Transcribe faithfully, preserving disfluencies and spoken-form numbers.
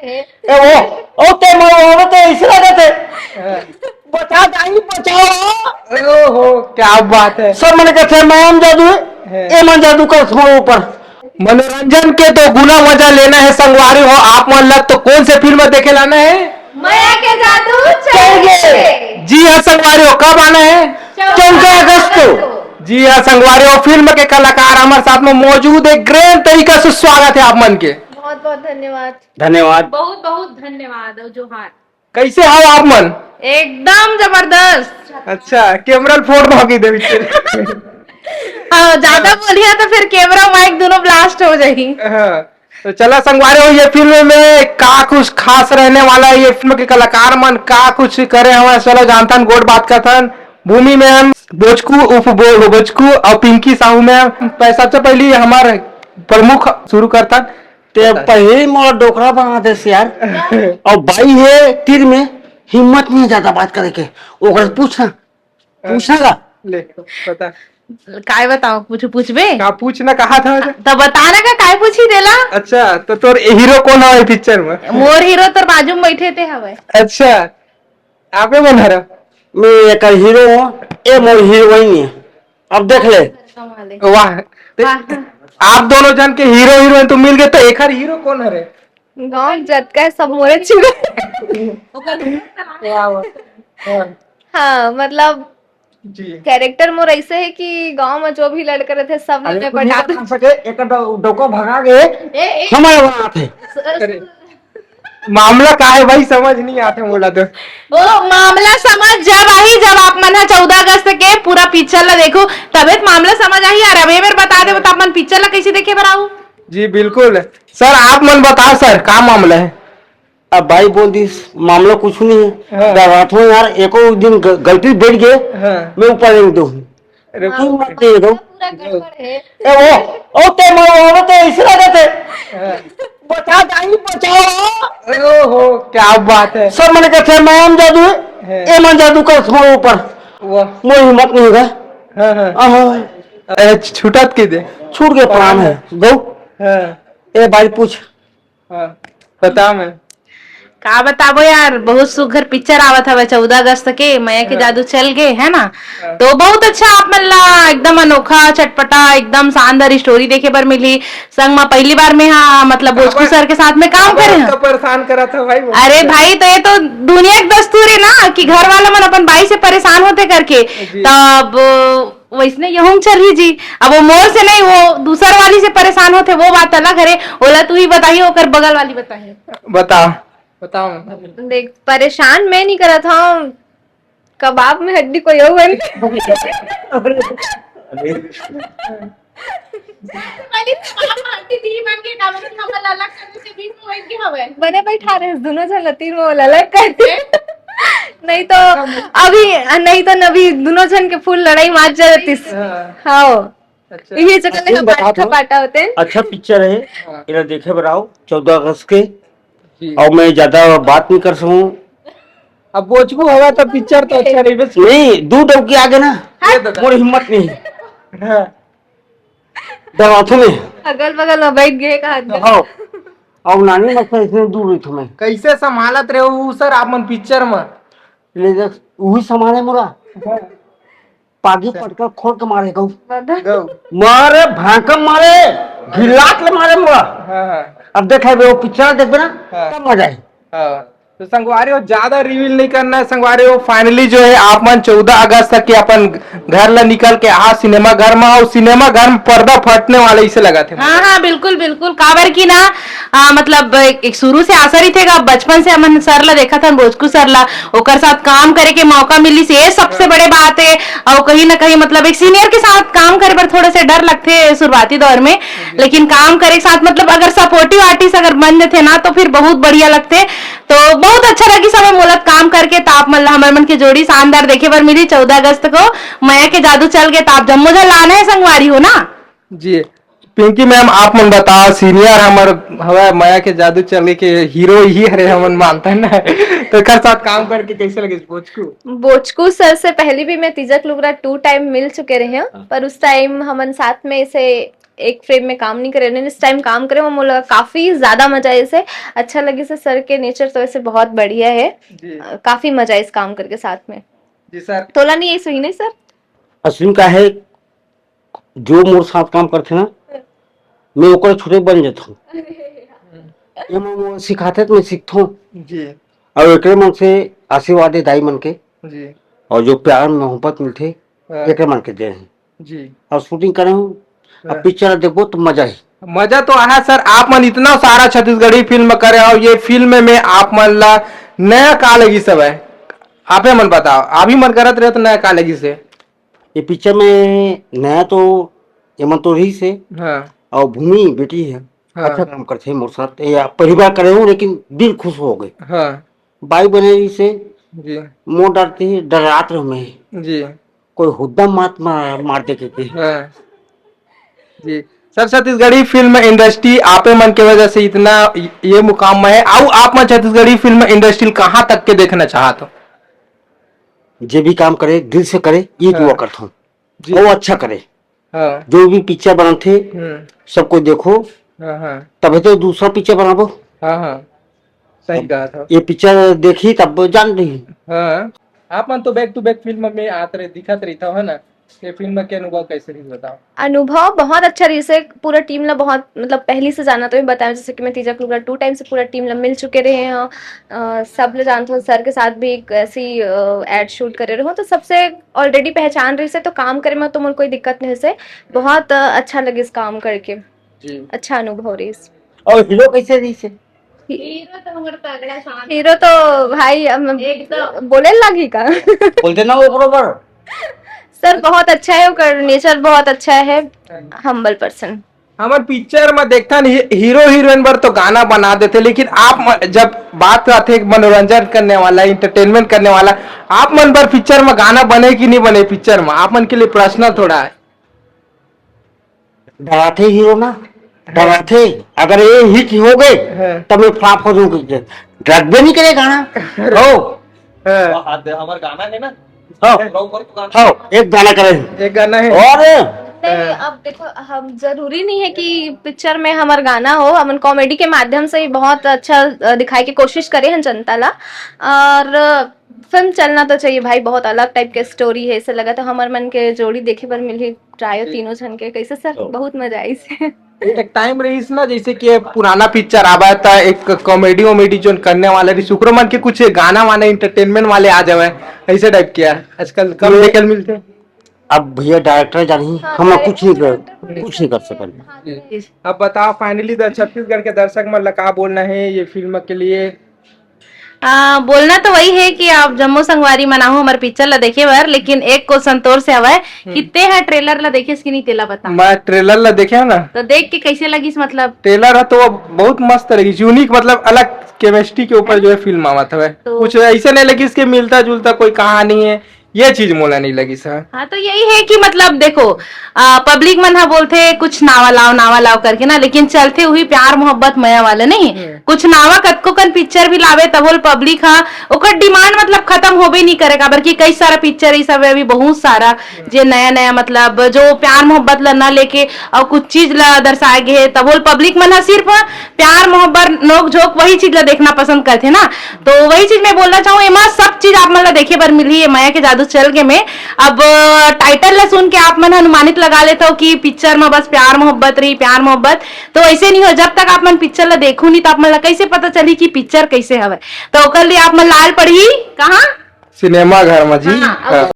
ए वो, ओ ते मरवावे ते ऐसे लगत हे। बचा दाई, बचाओ। ओहो, क्या बात है। सब मन कहते हैं, "मैम जादू है, हैं। ए मन जादू कर तुम्हारे ऊपर।" मनोरंजन के तो गुना मजा लेना है संगवारी हो, आप मन ला तो कौन से फिल्म देखे लाना है? मया के जादू चल चल गए। गए। जी हाँ संगवारी हो, कब आना है? चौदह चौदह अगस्त को। अगस्त को। जी हाँ संगवारी हो, फिल्म के कलाकार हमारे साथ में मौजूद है, ग्रैंड तरीका से स्वागत है आप मन के। बहुत बहुत धन्यवाद। धन्यवाद। बहुत बहुत धन्यवाद और जोहार। कैसे हो आप मन? एकदम जबरदस्त। अच्छा, कैमरा फोड़ भागी देवी। हाँ, ज्यादा बोलिया तो फिर कैमरा माइक दोनों ब्लास्ट हो जाही। हाँ, तो चला संगवारी हो, ये फिल्म में का कुछ खास रहने वाला है, ये फिल्म के कलाकार मन का कुछ करे हवय, चलो जानथन, गोठ बात करथन। भूमि मैम, बोचकू उफ बो-, बोचकू और पिंकी साहू मैम, सबसे पहली हमार प्रमुख शुरू करथन। ते पहले मोला डोकरा बना देस यार। और बाई हे तीर में, हिम्मत नहीं है ज्यादा बात करे के। ओकरा से पूछना, पूछना का? ले, बता। काय बताओ, कुछ पूछबे? का पूछना कहा था वैसे? तो बता ना का, काय पूछी देला? अच्छा, तो तोर हीरो कौन है पिक्चर में? मोर हीरो तोर बाजू में बैठे ते हवे। अच्छा, आपे बना रहा? मैं एकर हीरो हूँ, ए मोर हीरोइन है। अब देख ले। वाह, ते हाँ। आप दोनों जन के हीरो हीरोइन तो मिल गए, तो एकर हीरो कौन हरे? गांव जतका है, सब मोरे छिन। क्या बात। हाँ। हाँ, मतलब, जी। कैरेक्टर मोर ऐसे है कि गांव में जो भी लड़का रहते, सब अरे, ले कुछ नहीं पटाते। कर सके, एक डो-, डोको भगा के ए, ए। हमारे वहाँ आते। अरे, मामला का है भाई, समझ नहीं आते बोला तो। ओ, मामला समझ जब आही, जब आप मन ह चौदह अगस्त के पूरा पिक्चर ला देखो, तबे तो मामला समझ आही यार। अबे मेर बता दे, तो आप मन पिक्चर ला कैसे देखे बर आऊ? जी बिल्कुल। सर, आप मन बताओ सर, का मामला है? अब भाई बोल दिस, मामला कुछ नहीं है। हाँ। डरात हो यार, एको दिन ग-, गलती बैठ गए, हाँ। मैं ऊपर नहीं दो। अरे तू मत दे दो। पूरा गड़बड़ है। ए वो, ओ ते मरवावे ते ऐसे लगत हे। हाँ। बचा दाई, बचाओ। ओहो, क्या बात है। सब मन कहते हैं, "मैम जादू है, है। ए मन जादू कर तुम्हारे ऊपर।" वाह। मोर हिम्मत नहीं होगा। हाँ, हाँ। आहा। ए, छूटत के दे। छूट गए प्राण है। गौ। हाँ। ए भाई पूछ। हाँ, बता मैं। का बताबो यार, बहुत सुघर पिक्चर आवत हवे चौदह अगस्त के, मया के हाँ। जादू चल गए, है ना? हाँ। तो बहुत अच्छा आप मन ला एकदम अनोखा, चटपटा, एकदम शानदार स्टोरी देखे बर मिली। संग में पहली बार में हाँ, मतलब बोचकू सर के साथ में काम करे हैं। परेशान करा था भाई वो। अरे भाई, तो ये तो दुनिया के दस्तूर है ना कि घर वाला मन अपन बाई से परेशान होते करके, जी। तब वैसने यहूं चलही जी। अब वो मोर से नहीं, वो दूसर वाली से परेशान होथे, वो बात अलग हरे। ओला तू ही बताही, ओकर बगल वाली बताही। बता। बताओ। देख, परेशान मैं नहीं करत हूँ, कबाब में हड्डी कोई और बन। बने बैठा रहे दोनों झन ला, तीन वो अलग कर दे। नहीं तो अभी, नहीं तो अभी दोनों झन के फुल लड़ाई मार जातिस। हाँ। हाँ। अच्छा। इही चक्कर ले हम बात खपाटा होते हैं। अच्छा पिक्चर है, हाँ। इला देखे बर आओ चौदह अगस्त के। जी। और मैं ज्यादा बात नहीं कर सकूं। अब बोचकू होगा तो पिक्चर तो अच्छा नहीं बस। नहीं, दू डौकी आगे ना, हाँ। मोर हिम्मत नहीं। हाँ। डराथो मैं। अगल बगल में बैठ गए कहा। हाँ। और नानी मत इसने दूर रही तुम्हें। कैसे संभालत रहे हो सर आप मन पिक्चर में? ले देख, वही संभाले मोरा। पागी पटका खोल के मारे गऊ। मारे भांकम मारे, भिलात ले मारे मोरा। हाँ, हाँ। अब देख है वो पिक्चर देखबे ना, हाँ। तब मजा आए। हाँ। तो संगवारी हो, ज्यादा रिवील नहीं करना है संगवारी हो। फाइनली जो है आप मन चौदह अगस्त तक के अपन घर ला निकल के आ सिनेमा घर में, और सिनेमा घर में पर्दा फटने वाला इसे लगा थे। हाँ, हाँ, बिल्कुल, बिल्कुल। काबर की ना, आ, मतलब एक, एक शुरू से आशा रही थे, बचपन से हमन सर ला देखा था, बोचकू सर ला, ओकर साथ काम करे के मौका मिलिस, ये सबसे बड़े बात है। और कहीं ना कहीं मतलब एक सीनियर के साथ काम करे पर थोड़ा सा डर लगते शुरुआती दौर में, लेकिन काम करे के साथ मतलब अगर सपोर्टिव आर्टिस्ट अगर बन जाते ना तो फिर बहुत बढ़िया लगते। तो बहुत अच्छा लगी सब मोलत काम करके। तो आप मन ला हमर मन के जोड़ी शानदार देखे बर मिली चौदह अगस्त को। मया के जादू चल गए तो आप जम्मो झन लाना है संगवारी हो ना। जी। पिंकी मैम, आप मन बताओ, सीनियर हमर हवय, मया के जादू चले के हीरो ही हरे, हमन मानता है ना। तो एकर साथ काम करके कैसे लगे बोचकू? बोचकू सर से पहले भी मैं तिजक लुगरा टू टाइम मिल चुके रहे हूँ, हाँ। पर उस टाइम हमन साथ में इसे एक फ्रेम में काम नहीं करे, इस टाइम काम करे, वो मोला काफी ज्यादा मजा आइस हे। अच्छा लगिस हे, सर के नेचर तो ऐसे बहुत बढ़िया है। जी। अ, काफी मजा आइस काम करके साथ में। जी सर। तोला नहीं ऐसे ही नहीं सर? अश्विन का है, जो मोर साथ काम करथे ना, मैं ओकर छोटे बन जाथों। ये मैं वो सिखाथे तो मैं सीखथों। जी। और एकरे मन से आशीर्वाद दे दाई मन के। जी। और जो प्यार मोहब्बत मिलथे, हाँ। एकरे मन के दे हैं। जी। और शूटिंग करे हूँ, अब हाँ। पिक्चर देखबो तो मजा ही। मजा तो आहा सर, आप मन इतना सारा छत्तीसगढ़ी फिल्म करे हो, ये फिल्म में आप मन ला नया का लगिस हवय? आपे मन बताओ, आप ही मन करत रहे तो नया का लगिस हे? ये पिक्चर में नया तो ये मन तो रहिस हे। हाँ। और भूमि बेटी है, हाँ। अच्छा काम करथे मोर साथ। ये आप पहली बार करे हूँ, लेकिन दिल खुश हो गए। हाँ। बाई बने रहिस हे, जी। मोर डरती ही, डरात रहो मैं। जी। कोई हुद्दा मात मार, मार दे के। हाँ। जी। सर, छत्तीसगढ़ी फिल्म इंडस्ट्री आपे मन के वजह से इतना ये मुकाम में है। आऊ आप मन छत्तीसगढ़ी फिल्म इंडस्ट्री कहाँ तक के देखना चाहत हो? जे भी काम करे, दिल से करे, ये हाँ। दुआ करता हूँ। जी। वो अच्छा करे। हाँ। जो भी पिक्चर बनाथे, हम्म। सबको देखो, हाँ, हाँ। तभे तो दूसरा पिक्चर बनाबो। हाँ, हाँ। सही अब कहा था। ये पिक्चर देखी तब जान रही। हाँ। आप मन तो back to back फिल्म में आत रहे, दिखत रही था, है ना? ये फिल्म के अनुभव कैसे रही, बताओ। अनुभव बहुत अच्छा रहिस हे, पूरा टीम ला बहुत, मतलब, पहली से जाना तो ही बताया, जैसे कि मैं तीजा क्रूगर टू टाइम से पूरा टीम ला मिल चुके रहे हैं। अ, सब ले जानते हो, सर के साथ भी एक ऐसी, अ, एड शूट करे रहे हो, तो सबसे already पहचान रहिस हे, तो काम करे में तो मोर कोई दिक्कत नहीं से। बहुत, अ, अच्छा लगिस काम करके। जी। अच्छा अनुभव रहिस। और हीरो कैसे रहिस हे? हीरो तो हमर तगड़ा शान। हीरो तो भाई, हम एकदम। बोले लगी का? बोलते ना वो बरोबर। सर बहुत अच्छा है, ओकर नेचर बहुत अच्छा है, हम्बल पर्सन। हमर पिक्चर में देखथन ही-, हीरो हीरोइन बर तो गाना बना देथे, लेकिन आप म-, जब बात आथे मनोरंजन करने वाला, एंटरटेनमेंट करने वाला, आप मन बर पिक्चर में गाना बने कि नहीं बने? पिक्चर में आप मन के लिए प्रश्न थोड़ा है। डराथे हीरो ना, डराथे। अगर ये हिट हो गए, हाँ। तब मैं फ्लॉप हो जाऊंगी। डरबे नहीं करे गाना। हो। हाँ। हमारा गाना है ना? हाँ। गाना। हाँ, एक गाना करे। एक गाना है। और नहीं, हाँ। अब देखो, हम जरूरी नहीं है कि पिक्चर में हमार गाना हो, हमन कॉमेडी के माध्यम से ही बहुत अच्छा, अ, दिखाए के कोशिश करे हैं जनता ला। और फिल्म चलना तो चाहिए भाई, बहुत अलग टाइप के स्टोरी है, ऐसे लगा तो हमर मन के जोड़ी देखे बर मिलही, ट्रायो जी। तीनों झन के। कैसे सर? तो बहुत मजा आइस। एक टाइम रहिस ना, जैसे कि पुराना पिक्चर आवा था, एक कॉमेडी वॉमेडी जोन करने वाले रहिस, ओकरो मन के कुछ गाना वाना एंटरटेनमेंट वाले आ जावे, ऐसे टाइप के आजकल कम ये देखे मिलते। अब भैया डायरेक्टर जानी, हाँ, हम लोग कुछ नहीं कर, डायरेक्टर कुछ नहीं कर सकते। हाँ, जी। अब बताओ, फाइनली द छत्तीसगढ़ के दर्शक मन ला का बोलना है ये फिल्म के लिए? आ, बोलना तो वही है कि आप जम्मो संगवारी मन आहू हमर पिक्चर ला देखे बर, लेकिन एक क्वेश्चन तोर से हवय कि हम्म। ते ह ट्रेलर ला देखेस कि नहीं, तेला बता। मैं ट्रेलर ला देखे हूँ ना। तो देख के कैसे लगिस, मतलब? ट्रेलर है तो वो बहुत मस्त लगिस, यूनिक, मतलब अलग केमिस्ट्री के ऊपर जो है फिल्म आवत हवे। तो कुछ ऐसे नहीं लगिस कि मिलता जुलता कोई कहानी है, ये चीज मोला नहीं लगिस हे। हाँ, तो यही है कि मतलब देखो, आ, पब्लिक मन ह बोलथे कुछ नावा लाओ, नावा लाओ करके ना, लेकिन चलथे उही प्यार मोहब्बत मया वाला नहीं। हम्म। कुछ नावा कतको कन पिक्चर भी लावे तभो ल पब्लिक ह ओकर डिमांड मतलब खत्म होबे नहीं करे, काबर कि कई सारा पिक्चर इस समय अभी बहुत सारा जे नया नया मतलब जो प्यार मोहब्बत ला ना लेके और कुछ चीज ला दर्शाए गए हे, तभो ल पब्लिक मन ह सिर्फ प्यार मोहब्बत नोक झोंक वही चीज ला देखना पसंद करथे ना। तो वही चीज मैं बोलना चाहूँ, एमा सब चीज आप मन ला देखे बर मिलही, ये मया के जादू चल गे में। अब टाइटल ला सुन के आप मन अनुमानित लगा लेथव कि पिक्चर में बस प्यार मोहब्बत रही, प्यार मोहब्बत। तो ऐसे नहीं हो, जब तक आप मन पिक्चर ला देखू नहीं तो आप मन ला कैसे पता चली कि पिक्चर कैसे हवे? तो ओकर लिए आप मन लाल पड़ही कहाँ? सिनेमा घर में जी। हाँ, हाँ।